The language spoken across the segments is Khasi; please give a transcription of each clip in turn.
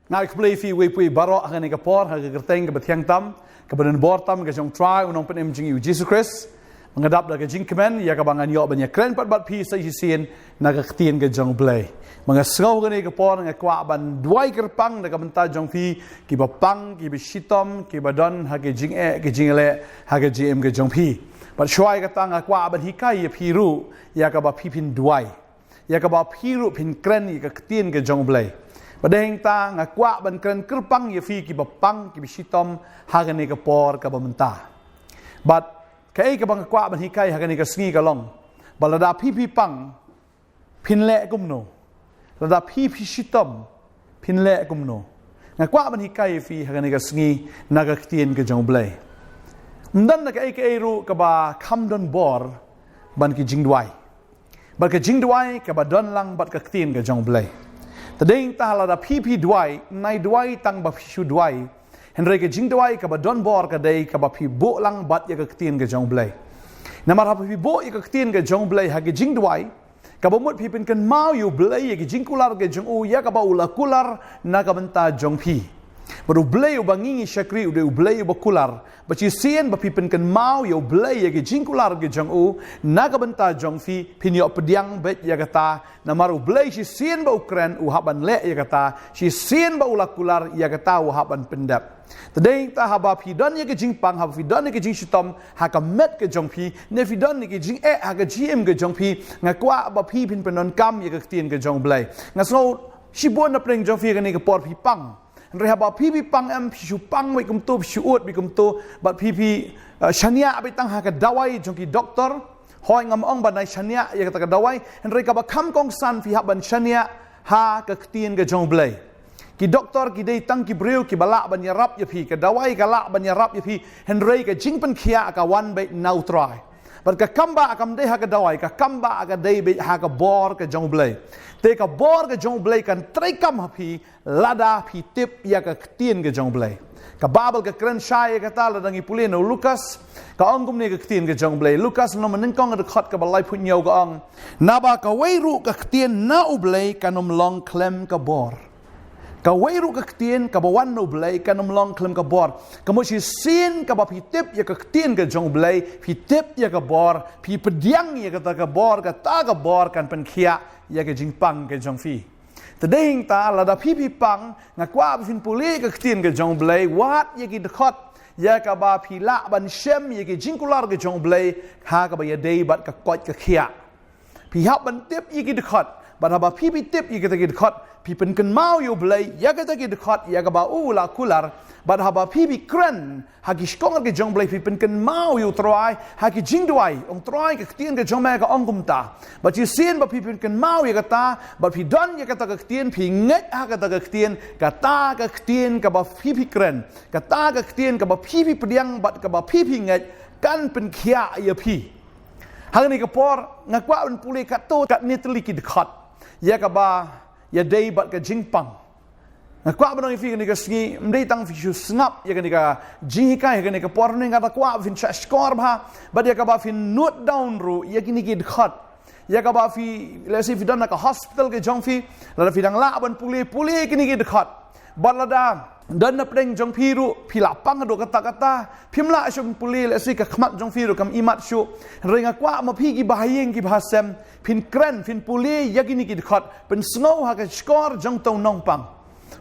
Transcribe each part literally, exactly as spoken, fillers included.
Nga ai khublei ïa phi wei pa wei baroh ha kane ka por, ha ka kyrteng kaba thiang tam, kaba donbor tam ka jong u Trai u Nongpynim jong ngi u Jisu Khrist. Nga dap da ka jingkmen ïa kaba ngan ïoh ban ïakren pat bad phi sa shisien na ka ktien ka jong u Blei. Nga sngew ha kane ka por nga kwah ban duwai kyrpang na ka bynta jong phi kiba pang, kiba shitom, kiba don ha ka jingeh, ka jingleh ha ka jingim ka jong phi. Bad shuwa ïa kata nga kwah ban hikai ïa phi ruh ïa kaba phi phin duwai, ïa kaba phi ruh phin kren ïa ka ktien ka jong u Blei. Bad dei hangta nga kwah ban kren kyrpang ïa phi kiba pang, kiba shitom ha kane ka por kaba mynta. Bad kaei kaba nga kwah ban hikai ha kane ka sngi ka long ba lada phi phi pang, phin leh kumno? Lada phi phi shitom, phin leh kumno? Nga kwah ban hikai ïa phi ha kane ka sngi na ka ktien ka jong u Blei. Ym don na kaei kaei ruh kaba kham donbor ban ki jingduwai. Bad ka jingduwai kaba don lang bad ka ktien ka jong u Blei. Te dei hangta lada phi phi duwai, ym ai duwai tang ba phi shu duwai. Hynrei ka jingduwai kaba donbor ka dei kaba phi buh lang bad ïa ka ktien ka jong u Blei. Namar haba phi buh ïa ka ktien ka jong u Blei ha ka jingduwai, kaba mut phi pynkynmaw ïa u Blei ïa ka jingkular ka jong u, ïa kaba u la kular na ka bynta jong phi. Bad u Blei uba ngi ngi shakri u dei u Blei uba kular. Bad shisien ba phi pynkynmaw ïa u Blei ïa ka jingkular ka jong u na ka bynta jong phi, phin ïoh pdiang beit ïa kata. Namar u Blei shisien ba u kren u hap ban leh ïa kata, shisien ba u la kular ïa kata u hap ban pyndep. Te dei hangta haba phi don ïa ka jingpang, haba phi don ïa ka jingshitom ha ka met ka jong phi, ne phi don ïa ka jingeh ha ka jingim ka jong phi, nga kwah ba phi phin pyndonkam ïa ka ktien ka jong u Blei. Nga sngew shibun na pdeng jong phi ha kane ka por phi pang. Hynrei haba phi phi pang em, phi shu pang beit kumto, phi shu ud beit kumto, bad phi phi, eh, shaniah beit tang ha ka dawai jong ki doktor. Hooid, ngam ong ban ai shaniah ïa kata ka dawai, hynrei kaba kham kongsan phi hap ban shaniah ha ka ktien ka jong u Blei. Ki doktor ki dei tang ki briew kiba lah ban ïarap ïa phi, ka dawai ka lah ban ïarap ïa phi, hynrei ka jingpynkhiah ka wan beit na u Trai. Bad ka kambah kam dei ha ka dawai, ka kambah ka dei beit ha ka bor ka jong u Blei. Te ka bor ka jong u Blei kan treikam ha phi lada phi tip ïa ka ktien ka jong u Blei. Ka Baibl ka kren shai ïa kata lada ngi pule na u Lukas, ka ong kumne ka ktien ka jong u Blei. Lukas lynnong ba nyngkong ka dkhot kaba laiphew hynñiew ka ong, naba kawei ruh ka ktien na u Blei kan ym long khlem ka bor. Kawei ruh ka ktien kaba wan na u Blei kan ym long khlem ka bor. Ka mut shisien kaba phi tip ïa ka ktien ka jong u Blei, phi tip ïa ka bor, phi pdiang ïa kata ka bor, kata ka bor kan pynkhiah ïa ka jingpang ka jong phi. Te dei hangta lada phi phi pang, nga kwah ba phin pule ka ktien ka jong u Blei, wad ïa ki dkhot ïa kaba phi lah ban shem ïa ki jingkular ka jong u Blei ha kaba ïadei bad ka koit ka khiah. Phi hap ban tip ïa ki dkhot, bad haba phi phi tip ïa kita ki dkhot, phi pynkynmaw ïa u Blei ïa kita ki dkhot ïa kaba u la kular, bad haba phi phi kren ha ki shkor ka jong u Blei, phi pynkynmaw ïa u Trai ha ki jingduwai, ong Trai, ka ktien ka jong me ka ong kumta. Bad shisien ba phi pynkynmaw ïa kata, bad phi don ïa kata ka ktien, phi ngeit ha kata ka ktien, kata ka ktien kaba phi phi kren, kata ka ktien kaba phi phi pdiang bad kaba phi phi ngeit kan pynkhiah ïa phi. Ha kane ka por nga kwah ban pule katto katne tylli ki dkhot ïa kaba ïadei bad ka jingpang. Nga kwah ban ong ïa phi kane ka sngi, ym dei tang phi shu sngap ïa kane ka jinghikai ha kane ka por, ne nga da kwah phin shah shkor bha bad ïa kaba phin note down ruh ïa kine ki dkhot. Ïa kaba phi, let's say, phi don ha ka hospital ka jong phi, lada phi dang lah ban pule, pule ïa kine ki dkhot. Bad lada don na pdeng jong phi ruh, phi lah pang haduh katta katta, phim lah shuh ban pule, let's say, ka khmat jong phi ruh kam imat shuh. Hynrei nga kwah ma phi kiba ha ïing kiba ha sem, phin kren, phin pule ïa kine ki dkhot, pynsngew ha ka shkor jong uto u nongpang.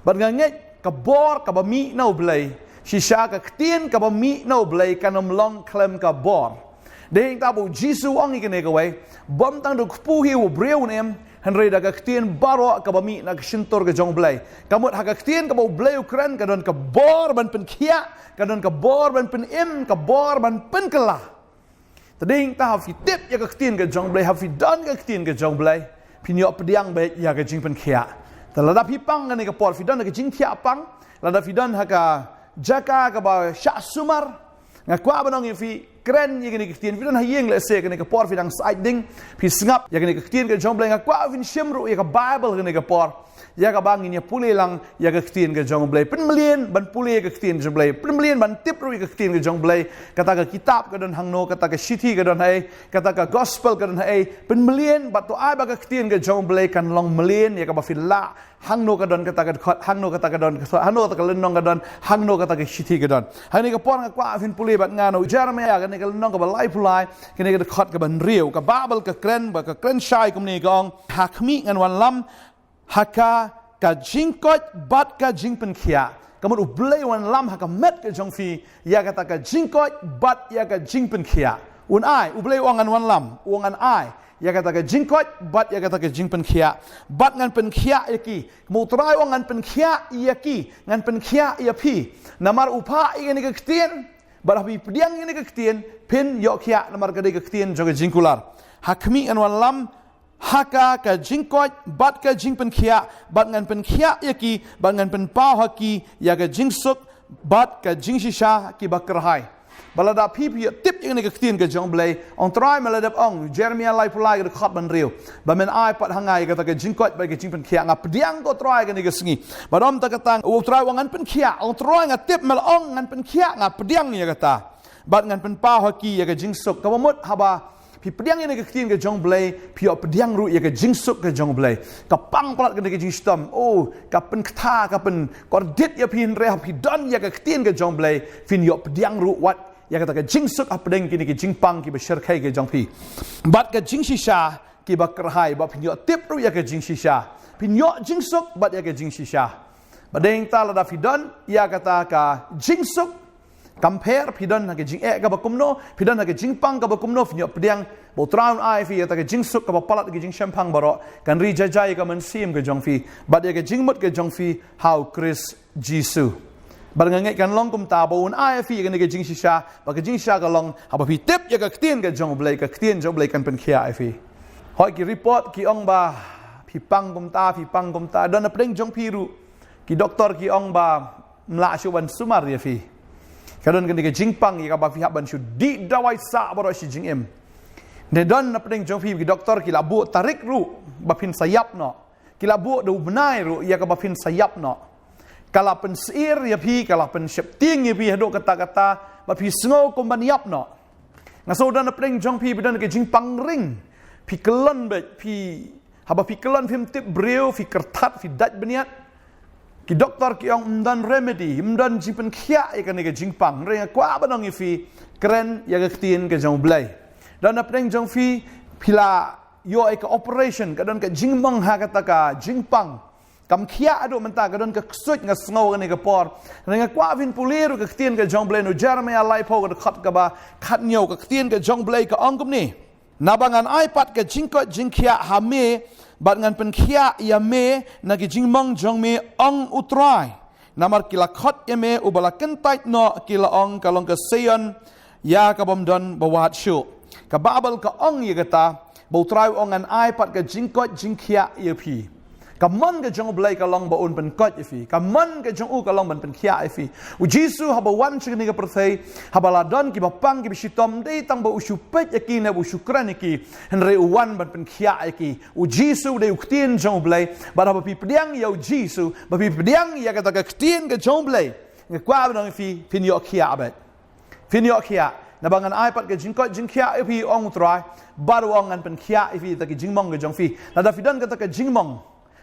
Bad nga ngeit ka bor kaba mih na u Blei, shisha ka ktien kaba mih na u Blei kan ym long khlem ka bor. Dei hangta ba u Jisu u ong ïa kane kawei, bym tang da u kpu hi u briew un im, hynrei da ka ktien baroh kaba mih na ka shyntur ka jong u Blei. Ka mut ha ka ktien kaba u Blei u kren ka don ka bor ban pynkhiah, ka don ka bor ban pynim, ka bor ban pynkylla. Te dei hangta haba phi tip ïa ka ktien ka jong u Blei, haba phi don ka ktien ka jong u Blei, phin ïoh pdiang beit ïa ka jingpynkhiah. Te lada phi pang kane ka por, phi don ka jingthiah pang, lada phi don ha ka jaka kaba shah sumar, nga kwah ban ong ïa phi, kren ïa kane ka ktien, phi don ha ïing lehse kane ka por phi dang sait ding, phi sngap ïa kane ka ktien ka jong u Blei, nga kwah phin shim ruh ïa ka Baibl kane ka por. Ïa kaba ngin ïa pule lang ïa ka ktien ka jong U Blei. Pynmlien ban pule ïa ka ktien jong U Blei. Pynmlien ban tip ruh ïa ka ktien ka jong U Blei. Kata ka kitab ka don hangno, kata ka shithi ka don haei, kata ka gospel ka don haei. Pynmlien bad to ai ba ka ktien ka jong U Blei kan long mlien ïa kaba phin lah. Hangno ka don kata ka dkhot, hangno kata ka don ka dkhot, hangno kata ka lynnong ka don, hangno kata ka shithi ka don. Hangne ka por nga kwah phin pule bad nga na u Jeremiah, kane ka lynnong kaba laiphew lai, kane ka dkhot kaba hynriew. Ka Baibl ka kren, ba ka kren shai kumne, ka ong, ha khmih ngan wanlam ha ka, ka jingkoit bad ka jingpynkhiah. Ka mut U Blei u wanlam ha ka met ka jong phi ïa kata ka jingkoit bad ïa ka jingpynkhiah. Un ai, U Blei u ong ngan wanlam, u ong ngan ai ïa kata ka jingkoit bad ïa kata ka jingpynkhiah. Bad ngan pynkhiah ïa ki. Ka mut U Trai u ong ngan pynkhiah ïa ki, ngan pynkhiah ïa phi. Namar u phah ïa kane ka ktien, bad haba phi pdiang ïa kane ka ktien, phin ïoh khiah namar ka dei ka ktien jong ka jingkular. Ha khmih ngan wanlam ha ka, ka jingkoit bad ka jingpynkhiah, bad ngan pynkhiah ïa ki, bad ngan pynpaw ha ki ïa ka jingsuk bad ka jingshisha kiba kyrhai. Bad lada phi, phi ïoh tip ïa kane ka ktien ka jong U Blei, ong Trai, me la dep ong, Jeremiah laiphew lai ka dkhot ba hynriew, ba men ai pat ha nga ïa kata ka jingkoit bad ka jingpynkhiah. Nga pdiang ko Trai kane ka sngi. Bad ym tang kata, U Trai u ong ngan pynkhiah, ong Trai nga tip me la ong ngan pynkhiah, nga pdiang ïa kata. Bad ngan pynpaw ha ki ïa ka jingsuk. Kaba mut haba phi pdiang ïa kane ka ktien ka jong U Blei, phi ïoh pdiang ruh ïa ka jingsuk ka jong U Blei. Ka pang palat kane ka jingshitom, oh, ka pynkta, ka pynkordit ïa phi, hynrei haba phi don ïa ka ktien ka jong U Blei, phin ïoh pdiang ruh wat ïa kata ka jingsuk hapdeng kine ki jingpang kiba shyrkhei ka jong phi. Bad ka jingshisha kiba kyrhai, bad phin ïoh tip ruh ïa ka jingshisha. Phin ïoh jingsuk bad ïa ka jingshisha. Bad dei nangta lada phi don ïa kata ka jingsuk, kam pher phi don ha ka jingeh kaba kumno, phi don ha ka jingpang kaba kumno, phin ïoh pdiang, ba U Trai un ai ïa phi ïa kata ka jingsuk kaba palat ka jingshemphang baroh, kan ri jai jai ïa ka mynsiem ka jong phi bad ïa ka jingmut ka jong phi ha U Khrist Jisu. Bad nga ngeit kan long kumta, ba un ai ïa phi ïa kane ka jingshisha, ba ka jingshisha ka long haba phi tip ïa ka ktien ka jong U Blei, ka ktien jong U Blei kan pynkhiah ïa phi. Hooid, ki report ki ong ba phi pang kumta, phi pang kumta. Don napdeng jong phi ruh ki doktor ki ong ba ym lah shuh ban sumar ïa phi. Ka don kane ka jingpang ïa kaba phi hap ban shu dih dawai sah baroh shi jingim. Ne don napdeng jong phi ki doktor ki la buh tarik ruh ba phin sa ïap noh. Ki la buh da u bnai ruh ïa kaba phin sa ïap noh. Ka la pynsyier ïa phi, ka la pynsheptieng ïa phi haduh katta katta, ba phi sngew kum ban ïap noh. Nga sngew don napdeng jong phi, phi don ka jingpang ring. Phi kyllon beit, phi, haba phi kyllon phim tip briew, phi kyrthat, phi dait bniat. Ki doktor ki ong ym don remedy, ym don jingpynkhiah ïa kane ka jingpang. Hynrei nga kwah ban ong ïa phi, kren ïa ka ktien ka jong U Blei. Don napdeng jong phi, phi la ïoh ïa ka operation, ka don ka jingmong ha kata ka jingpang. Kam khiah haduh mynta, ka don ka ksuid, nga sngew kane ka por. Hynrei nga kwah phin pule ruh ka ktien ka jong U Blei, na u Jeremiah laiphew ka dkhot kaba khathynñiew, ka ktien ka jong U Blei ka ong kumne. Naba ngan ai pat ka jingkoit jingkhiah ha me, bad ngan pynkhiah ïa me na ki jingmong jong me, ong U Trai. Namar ki la khot ïa me uba la kyntait noh, ki la ong, ka long ka Sion ïa ka bym don ba wad shuh. Ka Baibl ka ong ïa kata, ba U Trai u ong ngan ai pat ka jingkoit jingkhiah ïa phi. Ka mon ka jong U Blei ka long ba un pynkoit ïa phi. Ka mon ka jong u ka long ban pynkhiah ïa phi. U Jisu haba wan sha kane ka pyrthei, haba la don kiba pang kiba shitom, ym dei tang ba u shu peit ïa ki ne ba u shu kren ïa ki, hynrei u wan ban pynkhiah ïa ki. U Jisu u dei u ktien jong U Blei. Bad haba phi pdiang ïa u Jisu, ba phi pdiang ïa kata ka ktien ka jong U Blei, nga kwah ban ong ïa phi, phin ïoh khiah beit. Phin ïoh khiah. Naba ngan ai pat ka jingkoit jingkhiah ïa phi, ong U Trai. Bad u ong ngan pynkhiah ïa phi ïa kata ka jingmong ka jong phi. Lada phi don kata ka jingmong,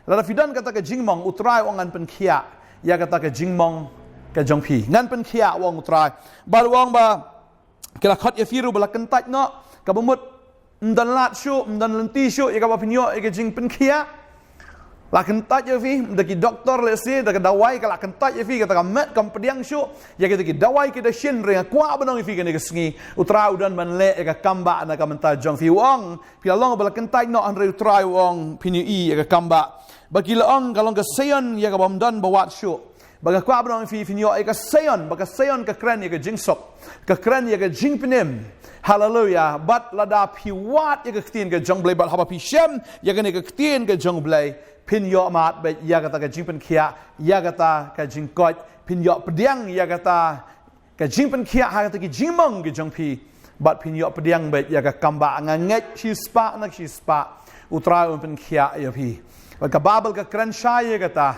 lada phi don kata ka jingmong, U Trai u ong ngan pynkhiah ïa kata ka jingmong ka jong phi. Ngan pynkhiah, u ong U Trai. Bad u ong ba ki la khot ïa phi ruh ba la kyntait noh, kaba mut ym don lad shuh, ym don lynti shuh ïa kaba phin ïoh ïa ka jingpynkhiah. La kyntait ïa phi da ki doktor, lehse da ka dawai ka la kyntait ïa phi, kata ka met kam pdiang shuh ïa kita ki dawai ki dashin. Hynrei nga kwah ban ong ïa phi kane ka sngi, U Trai u don ban leh ïa ka kambah na ka bynta jong phi. U ong phi la long ba la kyntait noh, hynrei U Trai u ong phin ïohi ïa ka kambah. Ba ki la ong ka long ka Sion ïa ka bym don ba wad shuh. Ba nga kwah ban ong ïa phi, phin ïoh ïa ka Sion, ba ka Sion ka kren ïa ka jingsuk, ka kren ïa ka jingpynim. Haleluia. Bad lada phi wad ïa ka ktien ka jong U Blei, bad haba phi shem ïa kane ka ktien ka jong U Blei, phin ïoh mad beit ïa kata ka jingpynkhiah, ïa kata ka jingkoit, phin ïoh pdiang ïa kata ka jingpynkhiah ha kata ki jingmong ki jong phi, bad phin ïoh pdiang beit ïa ka kambah. Nga ngeit shispah na shispah U Trai un pynkhiah ïa phi. Bad ka Baibl ka kren shai ïa kata.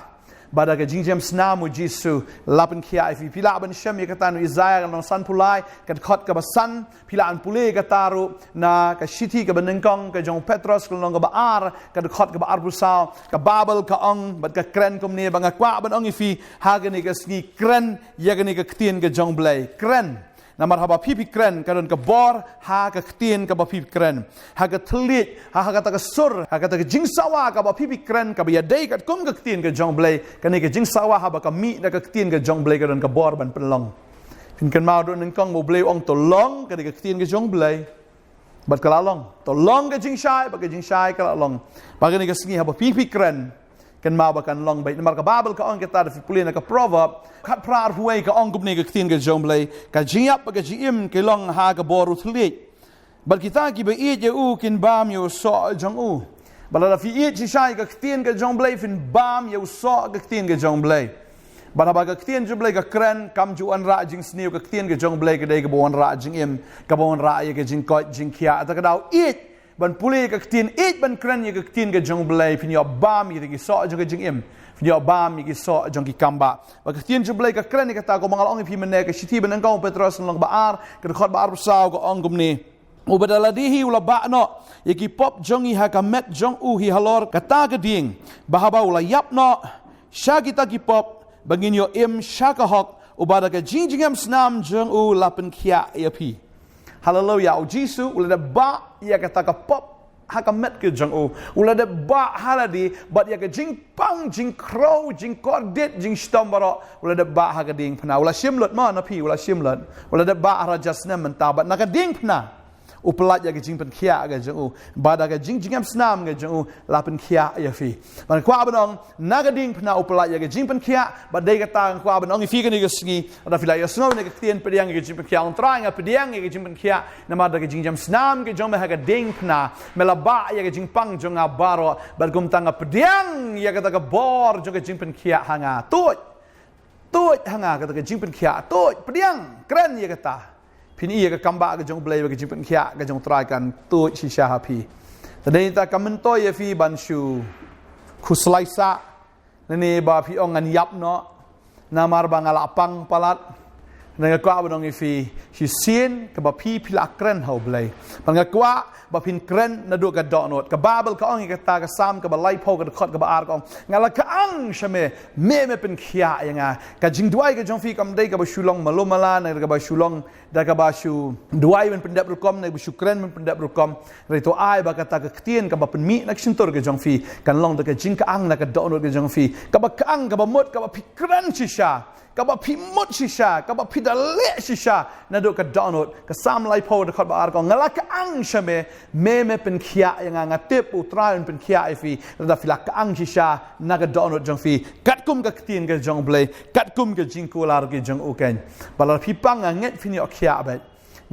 Bad da ka jingjam snam u Jisu la pynkhiah ïa phi. Phi lah ban shem ïa kata na u Isaïah ka lynnong sanphew lai, ka dkhot kaba san, phi lah ban pule ïa kata ruh na ka shithi kaba nyngkong ka jong u Petros ka lynnong kaba ar, ka dkhot kaba arphew saw, ka Baibl ka ong, bad ka kren kumne, ba nga kwah ban ong ïa phi, ha kane ka sngi kren ïa kane ka ktien ka jong u Blei. Kren. Namar haba phi phi kren, ka don ka bor ha ka ktien kaba phi phi kren. Ha ka thylliej, ha, ha kata ka sur, ha kata ka jingsawa kaba phi phi kren, kaba ïadei katkum ka ktien ka jong u Blei, kane ka jingsawa haba ka mih na ka ktien ka jong u Blei ka don ka bor ban pynlong. Phin kynmaw haduh nyngkong ba u Blei u ong to long, kane ka ktien ka jong u Blei. Bad ka la long. To long ka jingshai, bad ka jingshai ka la long. Bad kane ka sngi haba phi phi kren, kynmaw ba kan long beit. Namar ka Baibl ka ong ïa kata, da phi pule na ka Proverb khatphra arphew wei, ka ong kumne ka ktien ka jong u Blei: Ka jingïap bad ka jingim ki long ha ka bor u thylliej, bad kita kiba ïeit ïa u kin bam ïa u soh jong u. Bad lada phi ïeit shisha ïa ka ktien ka jong u Blei, phin bam ïa u soh ka ktien ka jong u Blei. Bad haba ka ktien jong u Blei ka kren, kam ju wanrah jingsniew, ka ktien ka jong u Blei ka dei kaba wanrah jingim, kaba wanrah ïa ka jingkoit jingkhiah. Te ka daw ïeit ban pule ïa ka ktien, ïeit ban kren ïa ka ktien ka jong u Blei, phin ïoh bam ïa ki soh jong ka jingim, phin ïoh bam ïa ki soh jong ki kambah. Bad ka ktien jong u Blei ka kren ïa kata, kumba nga la ong ïa phi mynne, ka shithi ba nyngkong u Petros lynnong ba ar, ka dkhot ba arphew saw, ka ong kumne: Uba da lade hi u la bah noh ïa ki pop jong ngi ha ka met jong u hi halor kata ka dieng, ba haba u la ïap noh sha kita ki pop, ba ngin ïoh im sha ka hok, uba da ka jingjngem snam jong u la pynkhiah ïa phi. Haleluia, u Jisu u la dep bah ïa kata ka pop ha ka met ka jong u. U la dep bah ha lade, bad ïa ka jingpang, jingkhrew, jingkordit, jingshitom baroh, u la dep bah ha ka diengphna. U la shim lut mo na phi, u la shim lut. U la dep bah ha raja snem mynta, bad na ka diengphna u pyllait ïa ka jingpynkhiah ka jong u. Bad da ka jingjngem snam ka jong u la pynkhiah ïa phi. Bad nga kwah ban ong, na ka diengphna u pyllait ïa ka jingpynkhiah, bad dei kata nga kwah ban ong ïa phi kane ka sngi, lada phi la ïohsngew ïa ka ktien, pdiang ïa ka jingpynkhiah, ong Trai nga pdiang ïa ka jingpynkhiah, namar da ka jingjam snam ka jong me ha ka diengphna, me la bah ïa ka jingpang jong nga baroh, bad kumta nga pdiang ïa kata ka bor jong ka jingpynkhiah ha nga. Tuid, tuid ha nga kata ka jingpynkhiah, tuid, pdiang, kren ïa kata. Phin i ïa ka kambah ka jong u Blei, bad ka jingpynkhiah ka jong u Trai kan tuid shisha ha phi. Te dei ta ka myntoi ïa phi ban shu khuslai sah, lane ba phi ong ngan ïap noh, namar ba nga la pang palat. Nga kwah ban ong ïa phi, shisien kaba phi phi la kren ha u Blei. Bad nga kwah ba phin kren naduh ka dohnud. Ka Baibl ka ong ïa kata, ka Salm kaba laiphew, ka dkhot kaba ar, ka ong: Nga la kyang sha me, me me pynkhiah ïa nga. Ka jingduwai ka jong phi kam dei kaba shu long malu mala, ne kaba shu long da kaba shu duwai ban pyndep rukom, ne kaba shu kren ban pyndep rukom. Hynrei to ai ba kata ka ktien kaba pynmih na ka shyntur ka jong phi kan long da ka jingkyang na ka dohnud ka jong phi, kaba kyang, kaba mut, kaba phi kren shisha, kaba phi mut shisha, kaba phi da leh shisha naduh ka dohnud. Ka Salm laiphew, dkhot ba ar, ka ong: Nga la kyang sha me, me me pynkhiah ïa nga. Nga tip u Trai un pynkhiah ïa phi lada phi la kyang shisha na ka dohnud jong phi, katkum ka ktien ka jong u Blei, katkum ka jingkular ka jong u keiñ. Bad lada phi pang, nga ngeit phin ïoh khiah beit.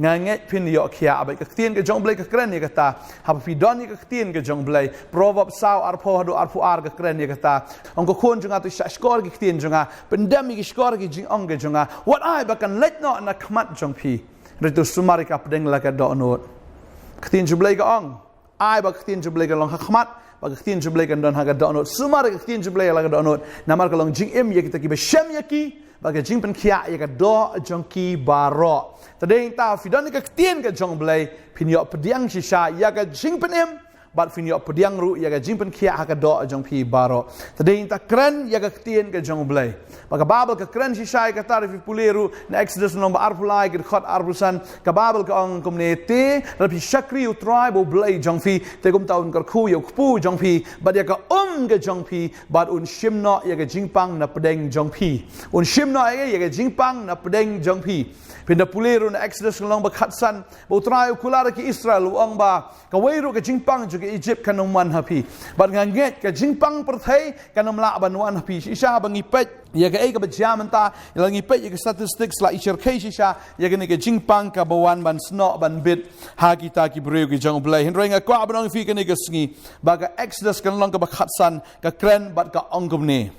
Nga ngeit phin ïoh khiah beit. Ka ktien ka jong u Blei ka kren ïa kata. Haba phi don ïa ka ktien ka jong u Blei. Proverb saw, arphew haduh arphew ar ka kren ïa kata. Ong ko khun jong nga, to shahshkor ïa ki ktien jong nga, pyndem ïa ki shkor ïa ki jingong ka jong nga. Wat ai ba kan leit noh na khmat jong phi, hynrei to sumar ïa ka pdeng la ka dohnud. Ka ktien jong u Blei ka ong, ai ba ka ktien jong u Blei kan long ha khmat, ba ka ktien jong u Blei kan don ha ka dohnud. Sumar ïa ka ktien jong u Blei la ka dohnud, namar ka long jingim ïa kita kiba shem ïa ki, bad ka jingpynkhiah ïa ka doh jong ki baroh. Te dei ta, phi don ïa ka ktien ka jong u Blei, phin ïoh pdiang shisha ïa ka jingpynim, bad phin ïoh pdiang ruh ïa ka jingpynkhiah ha ka doh jong phi baroh. Te dei ta, kren ïa ka ktien ka jong u Blei. Bad ka Baibl ka kren shisha ïa kata, lada phi pule ruh na Exodus lynnong ba arphew lai, ka dkhot arphew san, ka Baibl ka ong kumne: Te lada phi shakri u Trai ba u Blei jong phi, te kumta un kyrkhu ïa u kpu jong phi bad ïa ka um ka jong phi, bad un shim noh ïa ka jingpang na pdeng jong phi. Un shim noh ïa ka, ïa ka jingpang na pdeng jong phi. Phin da pule ruh na Exodus lynnong ba khatsan, ba u Trai u kular ïa ki Israel, u ong ba kawei ruh ka jingpang jong ka Ijipt kan ym wan ha phi. Bad nga ngeit ka jingpang pyrthei kan ym lah ban wan ha phi. Shisha ba ngi peit ïa kaei kaba jia mynta, la ngi peit ïa ka statistics, la i shyrkhei shisha ïa kane ka jingpang kaba wan ban snoh ban bit ha kita ki briew ki jong u Blei. Hynrei nga kwah ban ong ïa phi kane ka sngi ba ka Exodus ka lynnong kaba khatsan ka kren bad ka ong kumne: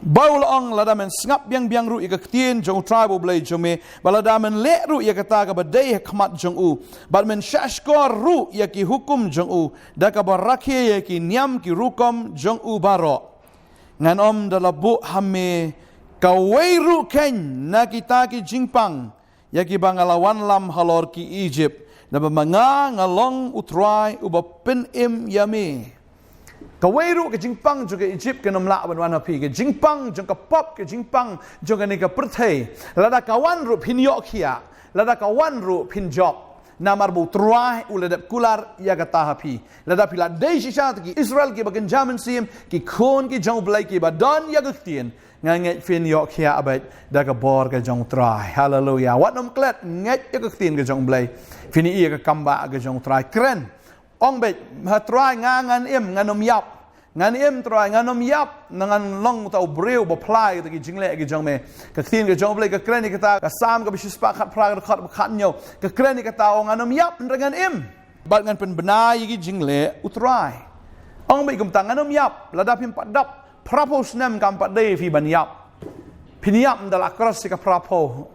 Ba u la ong, lada men sngap biang biang ruh ïa ka ktien jong U Trai ba U Blei jong me, bad lada men leh ruh ïa kata kaba dei ha khmat jong u, bad men shahshkor ruh ïa ki hukum jong u, da kaba rakhe ïa ki niam ki rukom jong u baroh, ngan ym da la buh ha me kawei ruh keiñ na kita ki jingpang ïa kiba nga la wanlam halor ki Ijipt, naba ma nga nga long U Trai uba pynim ïa me. Kawei ruh ka jingpang jong ka Ijipt kan ym lah ban wan ha phi, ka jingpang jong ka pop, ka jingpang jong kane ka pyrthei, lada ka wan ruh phin ïoh khiah, lada ka wan ruh phin jop. Namar ba U Trai u la dep kular ïa kata ha phi. Lada phi la dei shisha te ki Israel kiba kynja mynsiem, ki khun ki jong U Blei kiba don ïa ka ktien, nga ngeit phin ïoh khiah beit da ka bor ka jong U Trai. Haleluia. Wat nym klet, ngeit ïa ka ktien ka jong U Blei. Phin ïohi ïa ka kam ba ka jong U Trai. Kren. Ong beit, ha Trai, nga ngan im, ngan ym ïap. Ngan im Trai, ngan ym ïap. Ngan long uta u briew ba phla ïa kita ki jingleh ki jong me. Ka ktien ka jong U Blei ka kren ïa kata, ka Salm kaba shispah khatphra, ka dkhot ba khathynñiew, ka kren ïa kata, ong ngan ym ïap, hynrei ngan im. Bad ngan pynbna ïa ki jingleh U Trai. Ong beit kumta, ngan ym ïap, lada phim pat dap phraphew snem, kam pat dei phi ban ïap. Phin ïap ynda la cross ïa ka phraphew,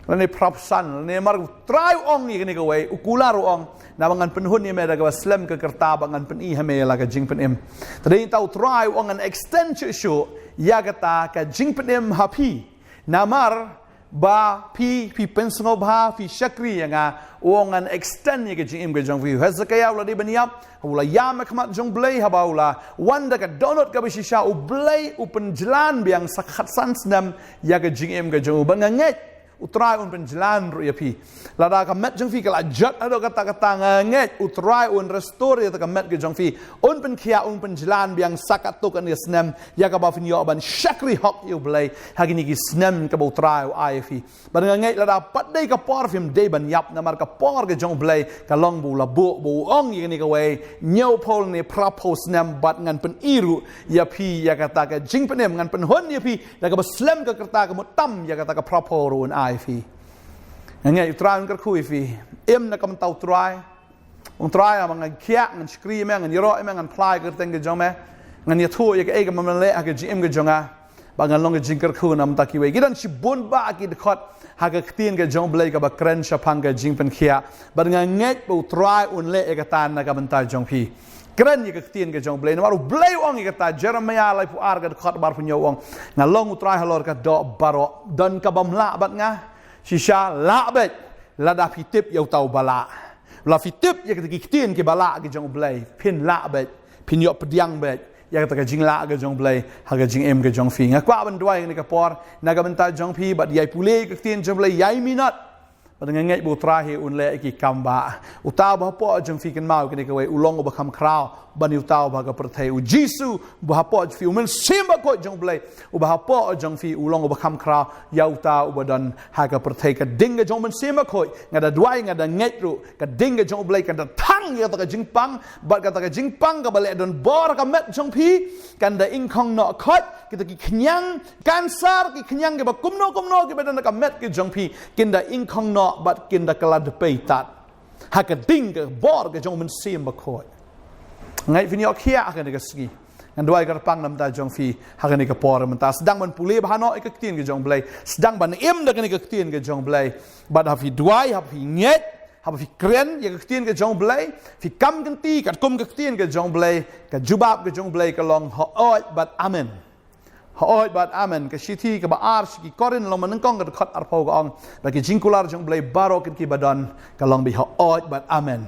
lane phraphew san, lane mar U Trai u ong ïa kane kawei, u kular u ong, naba ngan pynhun ïa me da kaba slem ka rta, bad ngan pyni ha me la ka jingpynim. Te dei uta U Trai u ong ngan extend shuh shuh ïa kata ka jingpynim ha phi. Namar ba phi, phi pynsngewbha, phi shakri ïa nga, u ong ngan extend ïa ka jingim ka jong phi. U Hezekiah u la dei ban ïap, u la ïam ha khmat jong U Blei, haba u la wan da ka dohnud kaba shisha, U Blei u pynjlan biang sa khatsan snem ïa ka jingim ka jong u. Bad nga ngeit U Trai un pynjlan ruh ïa phi. Lada ka met jong phi ka la jot haduh katta katta, nga ngeit U Trai un restore ïa ka met ka jong phi. Un pynkhiah, un pynjlan biang sa katto katne snem ïa kaba phin ïoh ban shakri hok ïa U Blei ha kine ki snem kaba U Trai u ai ïa phi. Bad nga ngeit lada pat dei ka por phim dei ban ïap, namar ka por ka jong U Blei ka long ba u la buh, ba u ong ïa kane kawei, hynñiewphew ne phraphew snem, bad ngan pyni ruh ïa phi ïa kata ka jingpynim, ngan pynhun ïa phi da kaba slem ka rta, ka mut tam ïa kata ka phraphew ruh un ai ïa phi. Nga ngeit U Trai un kyrkhu ïa phi. Im na ka bynta U Trai. Ong Trai, haba ngan khiah, ngan shakri ïa me, ngan ïaroh ïa me, ngan phla ïa ka kyrteng ka jong me, ngan ïathuh ïa kaei kaba me leh ha ka jingim ka jong nga, ba ngan long ka jingkyrkhu na ka bynta kiwei. Ki don shibun bah ki dkhot ha ka ktien ka jong U Blei kaba kren shaphang ka jingpynkhiah. Bad nga ngeit ba U Trai un leh ïa kata na ka bynta jong phi. Kren ïa ka ktien ka jong U Blei, namar U Blei u ong ïa kata, Jeremiah laiphew ar ka dkhot ba arphew hynñiew u ong, nga long U Trai halor ka doh baroh. Don kabym lah bad nga? Shisha lah beit, lada phi tip ïa uta uba lah. Lada phi tip ïa kita ki ktien kiba lah ki jong U Blei, phin lah beit, phin ïoh pdiang beit ïa kata ka jinglah ka jong U Blei ha ka jingim ka jong phi. Nga kwah ban duwai ha kane ka por na ka bynta jong phi, bad ïai pule ïa ka ktien jong U Blei, ïai minot. Bad nga ngeit ba U Trai hi un leh ïa ki kam bah. Uta uba hapoh jong phi, kynmaw ïa kane kawei, u long uba kham khraw ban ïa uta uba ha ka pyrthei. U Jisu uba hapoh jong phi, U Mynsiem Bakhuid jong U Blei uba hapoh jong phi, u long uba kham khraw ïa uta uba don ha ka pyrthei. Ka ding ka jong U Mynsiem Bakhuid, nga da duwai, nga da ngeit ruh, ka ding ka jong U Blei kan da thang ïa kata ka jingpang, bad kata ka jingpang kaba leh don bor ha ka met jong phi kan da ingkhong noh khoit. Kita ki khñiang kansar, ki khñiang kiba kumno kumno kiba don ha ka met ka jong phi, kin da ingkhong noh bad kin da kylla dpei tad ha ka ding ka bor ka jong U Mynsiem Bakhuid. Nga ngeit phin ïoh khiah ha kane ka sngi. Ngan duwai kyrpang na ka bynta jong phi ha kane ka por mynta. Sdang ban pule bha noh ïa ka ktien ka jong U Blei. Sdang ban im da kane ka ktien ka jong U Blei. Bad haba phi duwai, haba phi ngeit, haba phi kren ïa ka ktien ka jong U Blei, phi kam kynti katkum ka ktien ka jong U Blei, ka jubab ka jong U Blei ka long hooid bad amen. Hooid bad amen. Ka shithi kaba ar sha ki Korinth lynnong ba nyngkong ka dkhot arphew ka ong ba ki jingkular jong U Blei baroh kin kiba don, ka long beit hooid bad amen.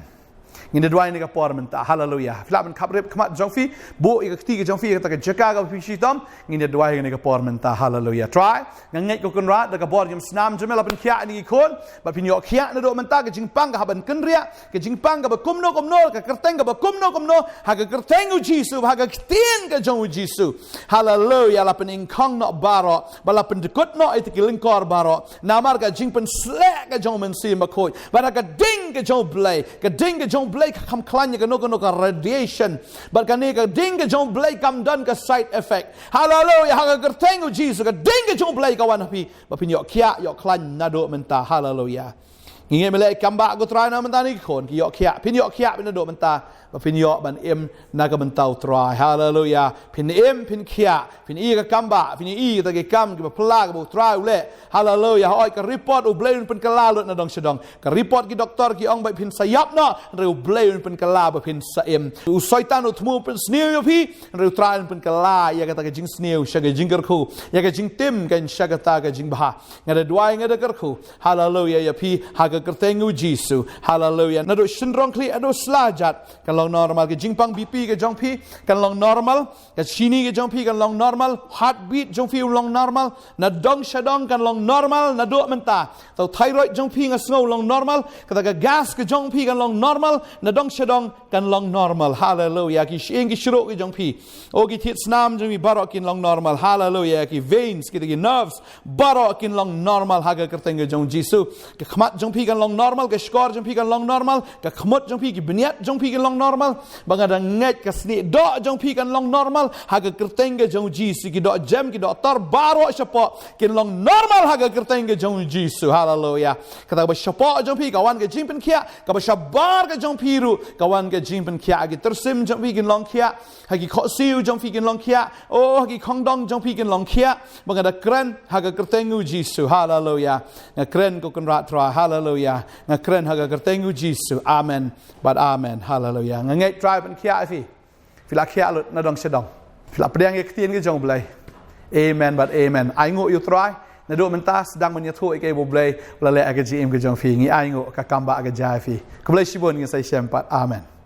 Ngin da duwai ha kane ka por mynta. Haleluia. Phi lah ban khapkhrip khmat jong phi, buh ïa ka kti ka jong phi ïa kata ka jaka kaba phi shitom. Ngin da duwai ha kane ka por mynta. Haleluia. Trai, nga ngeit ko Kynrad, da ka bor jong U Mynsiem jong me la pynkhiah ïa ngi ki khun, bad phin ïoh khiah naduh mynta, ka jingpang kaba kynriah, ka jingpang kaba kumno kumno, ka kyrteng kaba kumno kumno, ha ka kyrteng U Jisu, ha ka ktien ka jong U Jisu. Haleluia. La pyningkhong noh baroh, bad la pyndkut noh ïa kita ki lyngkor baroh namar ka jingpynsleh ka jong U Mynsiem Bakhuid. Bad ha ka ding ka jong U Blei, ka ding ka jong U Blei kam khlaiñ ïa kano kano ka radiation. Bad kane ka ding ka jong U Blei kam don ka side effect. Haleluia. Ha ka kyrteng U Jisu, ka ding ka jong U Blei ka wan ha phi, ba phin ïoh khiah, ïoh khlaiñ naduh mynta. Haleluia. Ngi ngeit ba leh kam ba ko Trai na mynta ne ki khun ki ïoh khiah, phin ïoh khiah phin da duh mynta, ba phin ïoh ban im na ka bynta u Trai. Haleluya. Phin im, phin khiah, phin ïoh ka kam ba, phin ïoh ka ta ki kam ki ba pla ka ba u Trai u leh. Haleluya. Hoi ka report U Blei un pynkylla lut na dong sha dong. Ka report ki doktor ki ong ba phin sa ïap noh, hynrei U Blei un pynkylla ba phin sa im. U Soitan u thmu pynsniew ïa phi, hynrei U Trai un pynkylla ïa kata ka jingsniew sha ka jingkyrkhu, ïa ka jingtim kan sha kata ka jingbha. Nga da duwai, nga da kyrkhu. Haleluya ïa phi ha ka kyrteng u Jisu. Haleluya. Naduh shynrong khlieh haduh sla jat kan long normal. Ka jingpang B P ka jong phi kan long normal. Ka shini ka jong phi kan long normal. Heartbeat jong phi u long normal. Na dong sha dong kan long normal naduh mynta. Tau thyroid jong phi nga sngew u long normal. Kata ka gas ka jong phi kan long normal. Na dong sha dong kan long normal. Haleluya. Ki shyieng ki shruh ki jong phi, o ki thied snam jong phi baroh kin long normal. Haleluya. Ki veins, kita ki nerves, baroh kin long normal ha ka kyrteng ka jong Jisu. Ka khmat jong phi kan long normal, ka shkor jong phi kan long normal, ka khmut jong phi, ki bniat jong phi kin long normal. Ba nga da ngeit ka snieh doh jong phi kan long normal ha ka kyrteng ka jong Jisu. Ki doh jem, ki doh tor, baroh shapoh kin long normal ha ka kyrteng ka jong Jisu. Haleluya. Kata ba shapoh jong phi ka wan ka jingpynkhiah, ka ba shabar ka jong phi ruh ka wan ka jingpynkhiah. Ki tyrsim jong phi kin long khiah, ha ki khohsiew jong phi kin long khiah, o ha ki khongdong jong phi kin long khiah. Ba nga da kren ha ka kyrteng u Jisu. Haleluya. Nga kren ko Kynrad Trai. Haleluya. Nga kren ha ka kyrteng u Jisu. Amen bad amen. Haleluya. Nga ngeit Trai pynkhiah ïa phi. Phi la khiah lut na dong sha dong. Phi la pdiang ïa ka ktien ka jong U Blei. Amen bad amen. Ainguh ïa u Trai. Naduh mynta sdang ban ïathuh ïa ka U Blei u la leh ïa ka jingim ka jong phi. Ngi ainguh ka kam ba ka jia ïa phi. Khublei shibun, ngin sa ïashem pat. Amen.